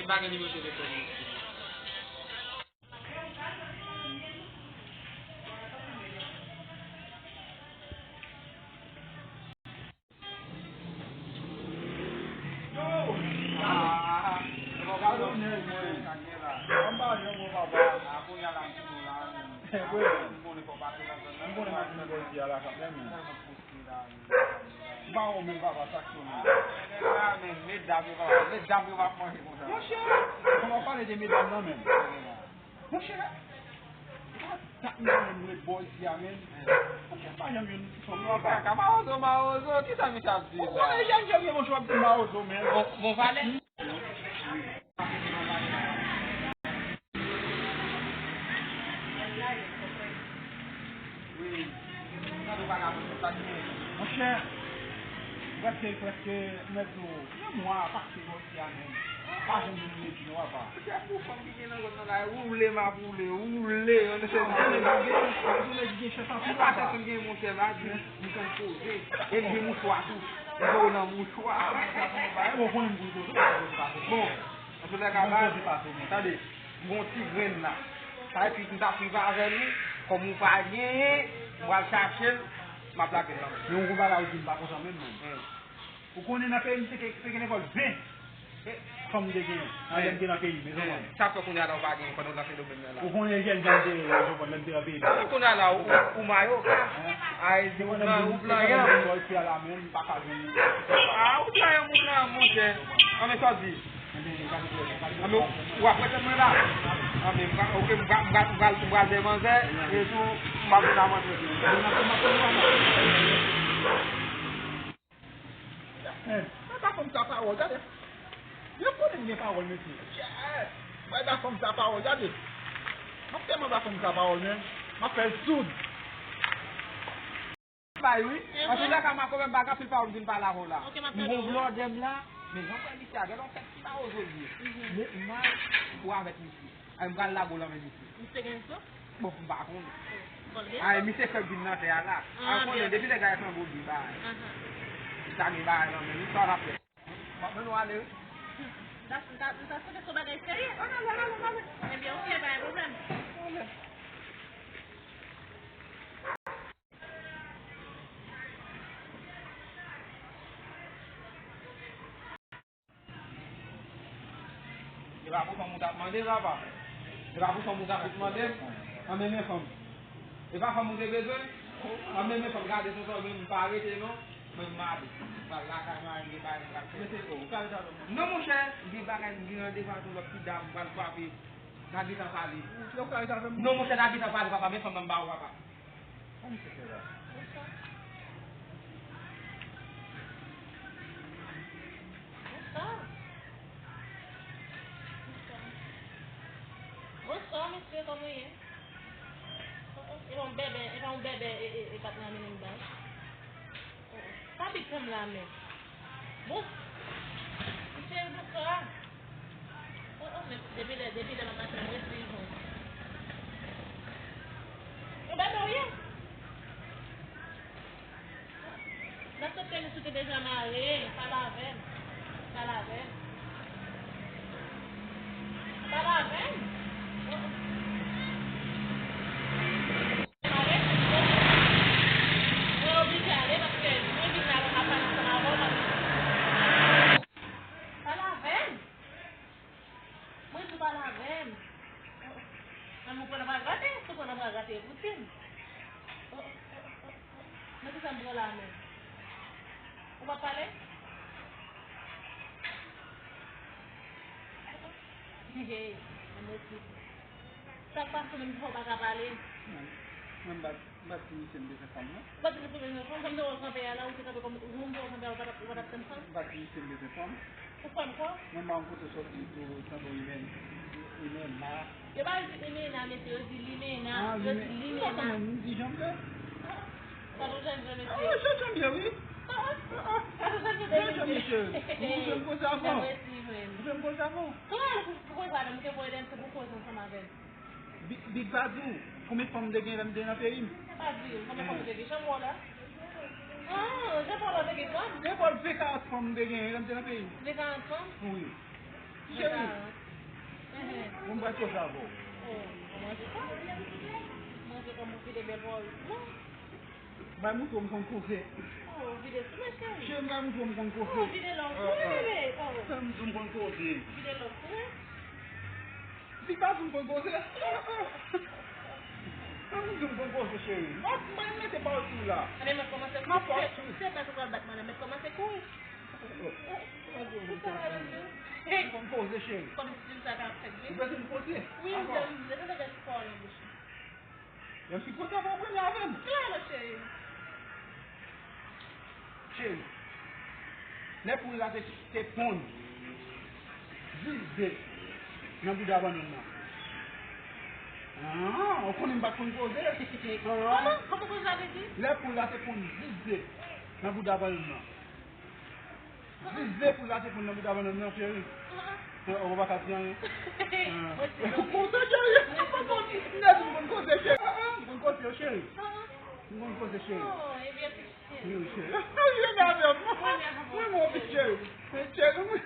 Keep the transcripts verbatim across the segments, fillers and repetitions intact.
Pa gen nimewo telefòn li. M konnen maten bòl di a la k ap mennen. M pa wè w menm papa, sa k sou nou. Nèg la menm, medam yo pa, medam yo pa manje konsa. Monchè, kòman w pale de medam nan menm? Monchè, sa k menm ret bò isi a menm. Monchè, pa janm jwenn fanm nan pa. Kaka, mawozo, mawozo, kisa misye ap di la? Ou konnen jèn jèn gen monchè w ap di mawozo menm. Bon, bon valè. Monchè, prèske, prèske, m mèt di w, yon mwa pase jodi a menm. Pa janm vin redi non, papa. Monchè, pou fanm ki gen nan zòn nan la, woule m ap woule, woule, yon sèl. Woule ki gen chans, woule ki gen chans anpil, papa. Monchè, m gen mouchwa la, di m konn poze. E m gen mouchwa tou. M gen nan mouchwa. Bon, konnen m pou poze, pa poze pa tou. Bon. Antoulèka, tande, m gon ti grenn la. Sa epi m t ap viv avè li, kòm ou pa genyen, m pral chache l, m ap lage l nan men. Men yon gwo bagay ou di m pa kontan menm, menm. Ou konnen nan peyi m, se te, te gen lekòl ven fanm te genyen, nan lè m te nan peyi m, mezanmi. Sa fè kounye a la ou pa genyen pandan w nan fenomèn nan la. Ou konnen jèn jan m te ye, Jean Paul, lè m te nan peyi m. Kounye a la, ou, ou, ou mayoka. Ay, ou blan, ou blan yanm. Lekòl isi a la menm, m pa ka jwenn. Ah, ou blan yanm, ou blan yanm, monchè. Anben, sa w di? Anben, w ap rete mwen la. Anben, m pral, ok, m pral, m pral, m pral, m pral de manzè, e tou, m ap vin a manzè. Gade, bay ba fanm sa pawòl, gade. Yo konnen m gen pawòl, mesye. Bay ba fanm sa pawòl, gade. M ap tèlman ba fanm sa pawòl, men. M ap fè l soud. Bay wi. Antoulèka, makomè, m pa gen anpil pawòl m vin pale avè w la. M gon blòdè m la, men jan m wè misye a, gade yon kèk ti mawozo l ye. Men m al pou avèk misye. Ay, m pral lage w nan men misye. Misye gen sou? Bon, m pa konnen. Ay, misye fèk vin nan tè a la. Ay, konnen, depi lè gade sango vin ba. Li ta gen bagay nan men li, sa w ap fè? M ap mennen w ale wi. M ta, m ta, m ta santi se yon bagay serye. Ann ale, ann ale, ann ale. Ebyen, ok, pa gen pwoblèm. Ann ale. E pa pou fanm ou t ap mande, papa. E pa pou fanm ou t ap vin mande m. Ann men men fanm. E pa fanm ou te bezwen. Ann men men fanm, gade tonton, men m pa rete non. Men m ale. M pral lakay mwen, m gen bagay m pral fè. Non, monchè, m gen bagay, m gen randevou ak yon lòt ti dam, m pral frape. N a gentan pale. Non, monchè, n a gentan pale, papa, men fanm nan m ba ou, papa. Sa misye fè la? Bonsoir. Bonsoir. Bonsoir. Bonsoir, mesye, kòman w ye? Oh, oh, e pa yon bèbè, e pa yon bèbè, e, e, e patnè an mennen m ba w? Oh, oh. Pa big fanm la, men. Bon. Mesye, bonsoir. Oh, oh, men depi lè, depi lè m ap mache, m ret vivan. Yon bèbè w ye? N ap tande misye te deja mare, pale avè m. Pale avè m. Pale avè m. Oh, oh. Mwen oblije ale paske mwen vin la, mwen ap pale ansanm avè w, paske pale avè m. Mwen di w pale avè m. Nan mwen pran nan bra gate, sou pran nan bra gate, e poutine. Nan kisa m pran la menm? Ou p ap pale? Hey, hey, mwen mèsi. Sa k pase menm, fò w pa ka pale? Mwen, mwen m pa, m pa di misye m bezwen fanm, non. Ou pa di misye bezwen fanm, jan m te wè w kanpe a la, ou te kanpe kòm, jan m te wè w kanpe a, ou pa t ap, ou pa t ap tann fanm? M pa di misye m bezwen fanm. Ou fanm kwa? Mwen m pa konn kote w sòti pou tankou imèn, imèn la. Yo pa di imèn la, mesye, yo di limena. Ah, yo di limena. Limena. Ou pa konn, m di jan m vle. Ah, ah. Sa nou jan vle, mesye. Ah, jan, jan m ye, wi. Ah, ah. Sa nou jan vle, mesye. Jan, jan, mesye. Ou fè m koze avè w. Mèsi, mèm. Ou fè m koze avè w. Kòman pou, pou koze avè m, ou te voye dèyè m, se pou koze ansanm avè m. Big, Big pa di w konbyen fanm m te gen lè m te nan peyi m? Pa di w konbyen fanm ou te gen, jan m wè w la. Ah, jan m wè w la, ou te gen fanm? Gen bòl ven karant fanm m te gen lè m te nan peyi m. Ven karant fanm? Wi. Cheri. Ven karant. Sa k fè sa avè w? Oh, manje pa. Manje kòm ou vide bèl pawòl. Non. Bay mouton m konn koze. Oh, vide sou mwen, cheri. Cheri, m bay mouton m konn koze. Oh, vide lòt pou mwen, bebe. Oh. Bay mouton m konn koze. Vide lòt pou mwen. Li pa di m konn koze. Bay mouton m konn koze, cheri. M ap, m ap mete pawòl sou la. Ane, mwen kòmanse kouri. Se, se bat ou pral bat mwen, mwen kòmanse kouri. Hey! Konn koze, cheri. Kòm si sa ta fèt, wi. Ou bezwen m koze? Wi, m bezwen, m bezwen tande pawòl nan bouch ou. Menm si koze avè w, premye avè m. Klè, cheri. Cheri, lè poul la te, te ponn dis ze nan bouda bannann nan. Ah, ou konnen m pa t konn koze. Ah. Kòman, kòman koze la te di? Lè poul la te ponn dis ze nan bouda bannann nan. Dis ze pou l la te konn nan bouda bannann nan, cheri. Ou pa ka di anyen. Konsa, cheri. M konn koze, cheri. M konn koze, cheri. M konn koze, cheri. Wi, cheri. Li renmen avè m. Mwen, mwen, cheri. Cheri, wi.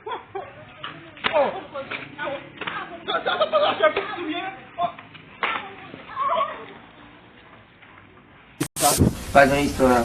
Oh. Sa, sa, sa, sa, cheri, wi. Oh. Pa gen istwa.